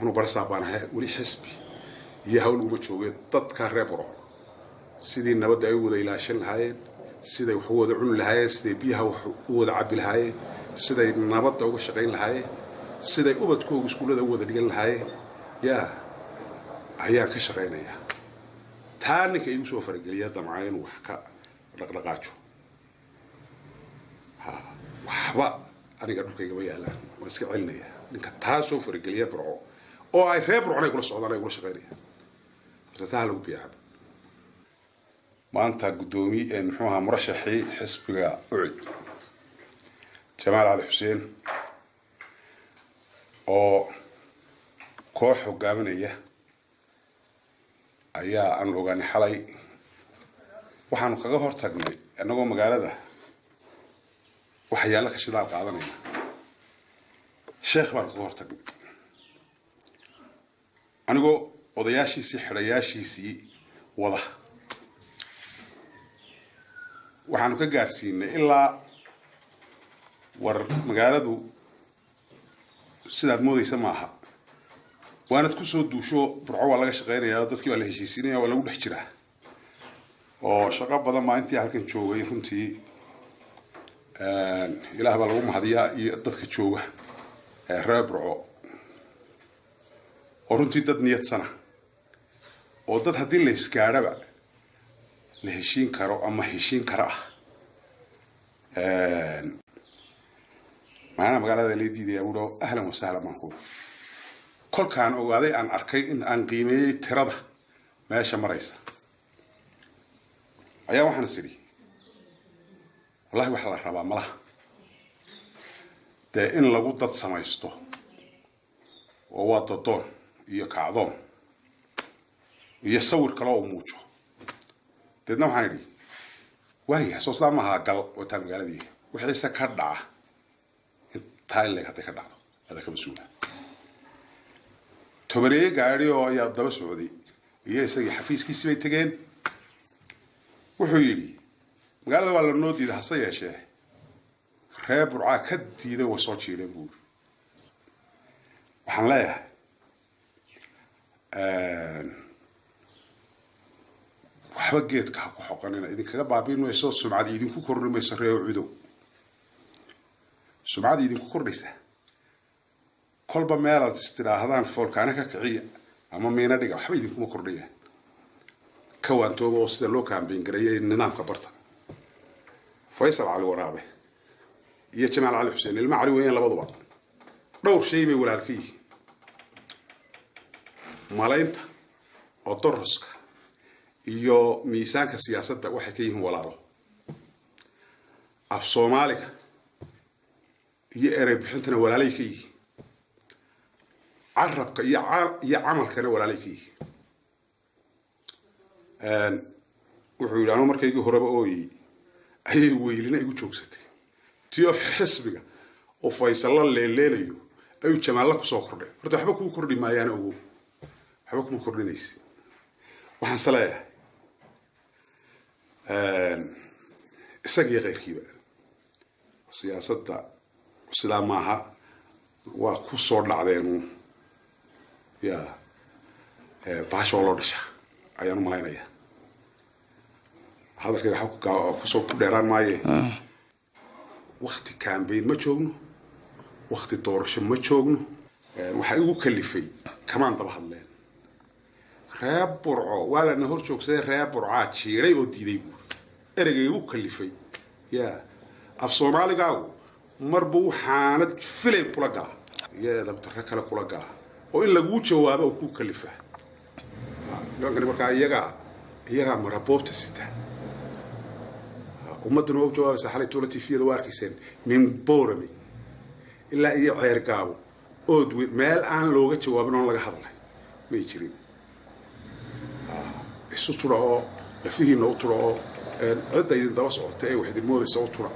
Anuu barasaab baan ahay, weli xisbi iyo hawl uma joogeen. Dadka reer Burco sidii nabadda ay u wada ilaashan lahaayeen, siday wax u wada cuni lahaayeen, siday biyaha wax u wada cabbi lahaayeen, siday nabadda uga shaqayn lahaayeen, siday ubadkooga iskuullada u wada dhigan lahaayeen, yaa ayaan ka shaqaynayaa. Taa ninka igu soo farageliya damca inuu wax ka dhaqdhaqaajo, ha waxba aniga dhulkaygama yaalaan, waan iska celinaya. Ninka taa soo farageliya Burco oo ay reer Burcona ay kula socdaan, ay kula shaqaynayaan, horta taa ha lagu biyaacabo. Maanta guddoomiye, muxuu ahaa, murashaxii xisbiga UCID Jamaal Cali Xuseen oo koox hogaaminaya ayaa aanu ogaanay xalay. Waxaanu kaga hor tagnay annagoo magaalada waxyaalo ka shidaal qaadanayna, Sheekh baanu kaga hor tagnay, anigoo odayaashiisii xidhayaashiisii wada. Waxaanu ka gaadhsiinay ilaa war magaaladu sidaad moodaysa maaha, waanad kusoo duusho. Burco waa laga shaqeynayaa, dadkii waa la heshiisiinaya, waa lagu dhex jiraa oo shaqo badan baa intii halkan joogay. Runtii Ilaah baa lagu mahadiyaa iyo dadka jooga reer Burco oo runtii dad niyadsana oo dad haddii la isgaadhaba la heshiin karo ama heshiin kara ah. Maanaa magaalada lay diidaya buuhi, ahlan wasahlan baan ku. Kolkaan ogaaday, aan arkay in aan qiimeeyey tirada meesha maraysa, ayaa waxaan is idhi, wallahi waxa la rabaa malaha dee in lagu dad samaysto oo waa dadoon iyo kacdoon iyo sawir kale oo muujo. Deedna waxaan idhi, waaya, soo sidaa maaha, gal wataa magaaladii wixiise ka dhaca intaa in leeg hadday ka dhacdo ada ka mas-uula. Tobaneeye gaadhi oo ayaa daba socday iyo isagii xafiiskiisii bay tegeen. Wuxuu yidhi magaalada waa lanoo diiday, hase yeeshee reer Burcaa ka diiday, way soo jiideen buuri. Waxaan leeyahay waxba geedka ha ku xoqanina, idinkaga baabiin mayso, sumcad idinku kordhi mayso. Reer Cudow, sumcad idinku kordhaysa kolba meelaad istidhaahdaan foolkaana ka kiciya ama miina dhiga, waxba idinkuma kordhaya. Ka waantooba oo sida loo kaambeyn gareeyay nidaamka barta. Faysal Cali Waraabe iyo Jamaal Cali Xuseen ilma Cali weeyaan labaduba. Dhowr shay bay walaal ka yihiin: malaynta oo doroska iyo miisaanka siyaasadda waxay ka yihiin walaalo, af Soomaaliga iyo erey bixintana walaalay ka yihiin, carabka iyo camalkana walaalay ka yihiin. Wuxuu yidhi anuu markaygii horeba ooyey ayay weylina igu joogsatay, tiyo xisbiga oo Faysalla leeleelayo ayuu Jamaalla kusoo kordhay. Horta waxba kuu kordhi maayaana, ogow, waxba kuma kordhinaysi. Waxaan se leeyahay isagiyo keyrkiiba siyaasadda sidaa maaha, waa ku soo dhacdeenu ya bahasha waa loo dhashaa ayaan u malaynayaa. Hadalkayga waxba kusoo ku dheeraan maaye. Wakti campaign ma joogno, wakti doorasho ma joogno. Waxaa igu kalifay kamaan daba hadleen reer Burco, waa lana hor joogsaday, reer Burcaa jiiday oo diiday buuri. Ereyga igu kalifay ya af Soomaaligaagu marba waxaanad filay kula galaa iyo edabdarro kale kula galaa oo in laguu jawaabo oo kuu kalifaa. Nimankani markaa iyagaa maraboobta sita, ummadduna waa u jawaabaysaa. Xalay tuula tifiyada waa arkayseen, min Boorame ilaa iyo Ceergaabo Oodweyn, meel aan looga jawaabin oon laga hadlay may jirin. Isu tura oo lafihiina u tura oo cidda idin daba socota ee wax idin moodaysa u tura.